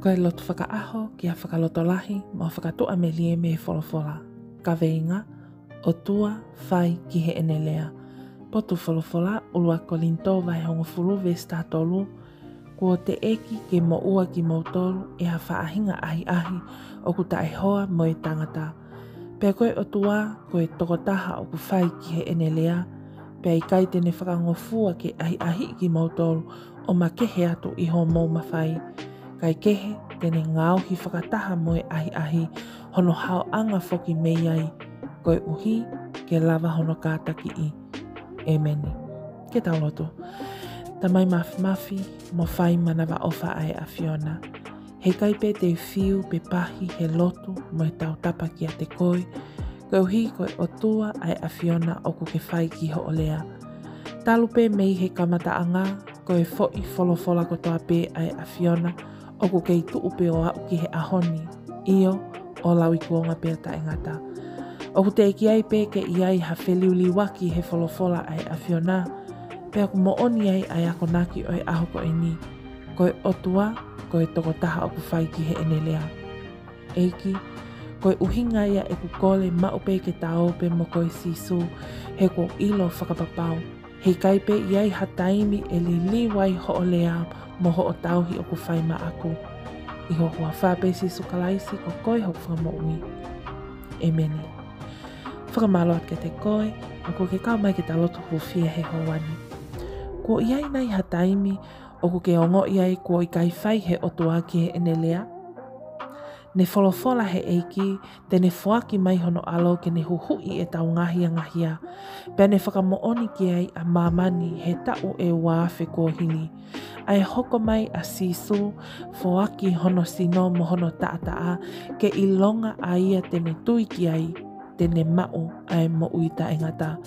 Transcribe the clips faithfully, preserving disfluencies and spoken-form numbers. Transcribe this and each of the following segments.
Ko e lotu fakaʻaho ki ha fakalotolahi mo ha fakatuʻamelie mei he folofola. Kaveinga: ʻOtua, fai ki heʻene lea. Potu folofola: ʻUluaki Kolinitō vahe hongofulu veesi taha tolu: Kuo teʻeki ke moʻua kimoutolu ʻe ha faʻahinga ʻahiʻahi ʻoku taʻehoa mo e tangata. Pea ko e ʻOtua, ko e tokotaha ʻoku fai ki heʻene lea, pea ʻikai te ne fakangofua ke ʻahiʻahiʻi kimoutolu ʻo makehe atu ʻi hoʻomou mafai. Kaekehe, te ne ngaohi fakataha mo e ʻahiʻahi hono haoʻanga foki mei ai, koeʻuhi ke lava hono kātakiʻi. ʻĒmeni. Ke tau lotu. Tamai Māfimafi mo fai manavaʻofa ʻa e ʻAfiona, heʻikai pē te u fiu pe pahi he lotu mo e tautapa kiate koe, koeʻuhi ko e ʻOtua ʻa e ʻAfiona ʻoku ke fai ki hoʻo lea. Talu pē mei he kamataʻanga, ko e foʻi folofola kotoa pē ʻa e ʻAfiona ʻoku kei tuʻu pē ʻo aʻu ki he ʻaho ni, ʻio, ʻo lauikuonga pea taʻengata. ʻOku teʻeki ai pē ke ʻi ai ha feliuliuaki he folofola ʻa e ʻAfiona, pea ʻoku moʻoni ai ʻa e akonaki ʻo e ʻaho ko eni: Ko e ʻOtua, ko e tokotaha ʻoku fai ki heʻene lea. ʻEiki, ko e ʻuhinga ia ʻeku kole maʻu pē ke ta ō pē mo koe Sīsū, he kuo u ʻilo fakapapau heʻikai pē ʻi ai ha taimi ʻe liliu ai hoʻo lea mo hoʻo tauhi ʻoku fai maʻaku. ʻI ho huafa pē Sīsū Kalaisi, ko koe hoku Fakamoʻui. ʻĒmeni. Fakamālō atu kiate koe ʻoku ke kau mai ke ta lotu hūfia he houa ni. Kuo ʻi ai nai ha taimi ʻoku ke ongoʻi ai kuo ʻikai fai he ʻOtua ki heʻene lea? Ne folofola he ʻEiki te ne foaki mai hono ʻAlo ke ne huhuʻi ʻetau ngaahi angahia, pea ne fakamoʻoni ki ai ʻa māmani he taʻu ʻe ua afe kuo hili. ʻA e hoko mai ʻa Sīsū, foaki hono sino mo hono taʻataʻa, ke ʻilonga ʻa ia te ne tui ki ai, te ne maʻu ʻa e moʻui taʻengata.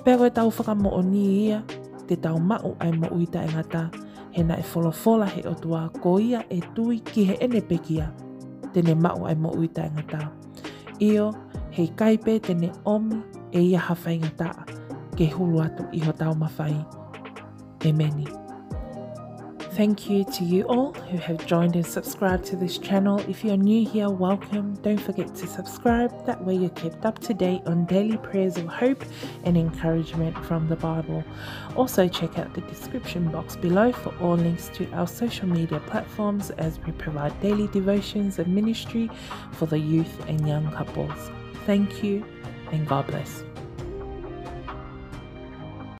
Pea ko ʻetau fakamoʻoni ia, te tau maʻu ʻa e moʻui taʻengata, he naʻe folofola he ʻOtua, ko ia ʻe tui ki heʻene pekia, te ne maʻu ʻa e moʻui taʻengata. ʻIo, heʻikai pē te ne ʻomi ʻe ia ha faingataʻa ke hulu atu ʻi hotau mafai. ʻĒmeni. Thank you to you all who have joined and subscribed to this channel. If you're new here, welcome. Don't forget to subscribe. That way you're kept up to date on daily prayers of hope and encouragement from the Bible. Also, check out the description box below for all links to our social media platforms as we provide daily devotions and ministry for the youth and young couples. Thank you and God bless.